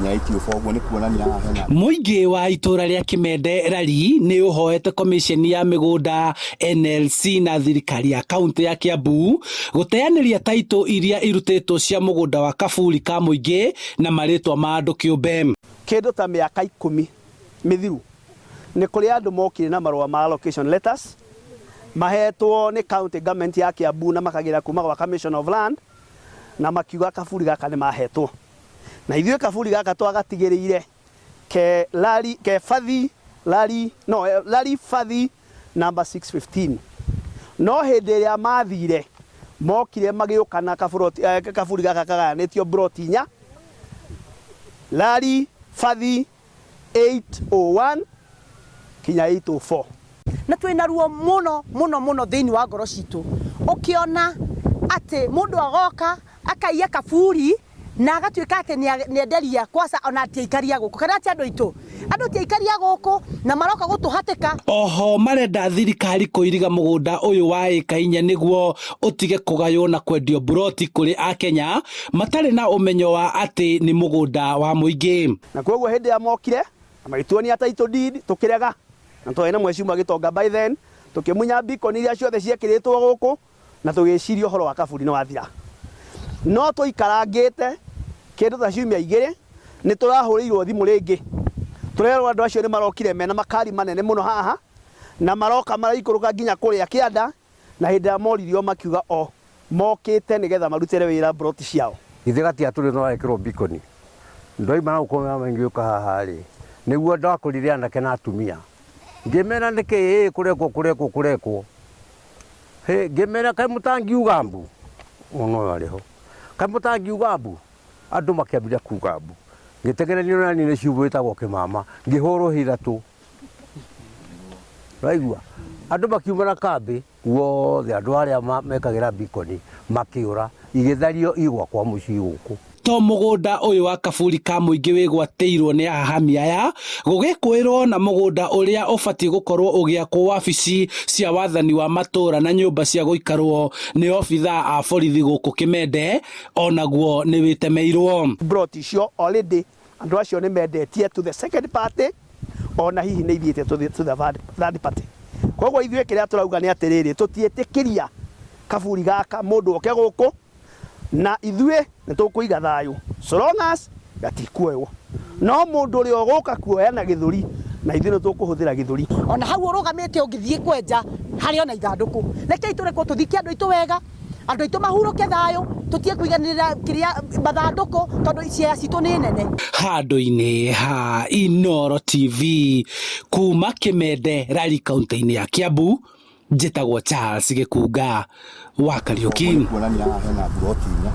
nginya 804 ũguo nĩ kuonania haha hena Mũingĩ wa itũra rĩa Kimende Rari nĩ ũhoete komiceni ya mĩgũnda NLC na thirikari ya kaunti ya Kiambu gũteanĩria taitũ iria irutĩtwo cia mũgũnda wa kaburi ka mũingĩ na marĩtwa ma andũ kĩũmbe. Kĩndũ ta mĩaka 10 mĩthiru nĩ kũrĩ andũ mokire na marũa ma allocation letters mahetwo nĩ county government ya Kiambu na makagĩra kuma gwa Commission of Land na makiuga kaburi gaka nĩ mahetwo na ithuĩ kaburi gaka twagatigĩrĩire ke lari ke fathi lari no lari fathi number 615 no hĩndĩ ĩrĩa mathire mokire magĩũka na kaburoti kaburi gaka kagayanĩtio broti inya lari fathi 801 kinya 804. Na twina ruo muno muno muno thiini wa ngoro citu ukiona ati mundu agoka akaiya kaburi na agatuika ati nienderia kwaca ona ati aikaria guku kana ati andu aitu andu ti aikaria guku na maroka gutuhatika. Oho marenda thirikari kũiriga mũgũnda ũyũ wa ĩka 4 nĩguo ũtige kũgaywo na kwendio buroti kũrĩ akenya matarĩ na ũmenyo wa atĩ nĩ mũgũnda wa mũingĩ. Na koguo hĩndĩ ya mokire na magĩtuonia title deed tũkĩrega na twarĩ na mheshimiwa Gĩtonga by then tũkĩmunya beacon iria ciothe ciekĩrĩtwo gũkũ na tũgĩciria ũhoro wa kaburi nĩ wathira. No tũikarangĩte kĩndũ ta ciumia 2 nĩ tũrahũrĩirwo thimũ rĩngĩ tũrerwo andũ acio nĩ marokire mena makari manene mũno haha na maroka maraikũrũka nginya kũrĩa kĩanda na hĩndĩ ya moririo makiuga o mokĩte nĩgetha marutĩre wĩra broti ciao. Ithe gatia tũrĩ no ekĩrwo beacon ndoima na gũkũ ngĩũka haha rĩ nĩguo ndakũrire anake na atumia ngĩmera nĩkĩ kũrekwo kũrekwo kũrekwo he ngĩmera kaĩ mũtangiuga mbu mũno ũyũ arĩ ho kaĩ mũtangiuga mbu andũ makĩambĩrĩria kuga mbu ngĩtegererio na niĩ nĩ ciugo ĩtagwo kĩmama ngĩhũrwo ithatũ raigua andũ makiuma na kambĩ guothe andũ arĩa mekagĩra beacon makĩũra igĩthario igwakwa mũciĩ gũkũ. To mũgũnda ũyũ wa kaburi ka mũingĩ wĩgwatĩirwo nĩ ahahami aya gũgĩkwĩrwo na mũgũnda ũrĩa ũbatiĩ gũkorwo ũgĩakwo wabici cia wathani wa matũra na nyũmba cia gũikarwo nĩ obithaa a borithi gũkũ Kimende onaguo nĩ wĩtemeirwo. Broti icio already andũ acio nĩ mendetie to the second party ona hihi nĩ ithiĩte to the third party. Koguo ithuĩ kĩrĩa tũrauga nĩ atĩrĩrĩ tũtiĩtĩkĩria kaburi gaka mũndũ oke gũkũ na ithuĩ nĩ tũkũiga thayũ so long as gatikuoywo no mũndũ ũrĩa ũgũka kuoya na gĩthũri na ithuĩ nĩ tũkũhũthĩra gĩthũri. Ona hau ũrũgamĩte ũngĩthiĩ kwenja harĩ ona ithandũkũ rekei tũrekwo tũthike andũ aitũ wega andũ aitũ mahurũke thayũ tũtige kũiganĩrĩra kĩrĩa mathandũkũ tondũ ciea citũ nĩ nene. Handũ-inĩ ha Inooro TV kuma Kimende Rari kaunti-inĩ ya Kiambu njĩtagwo Charles Gĩkunga wa Kariũki. Kuonania haha hena buroti inya.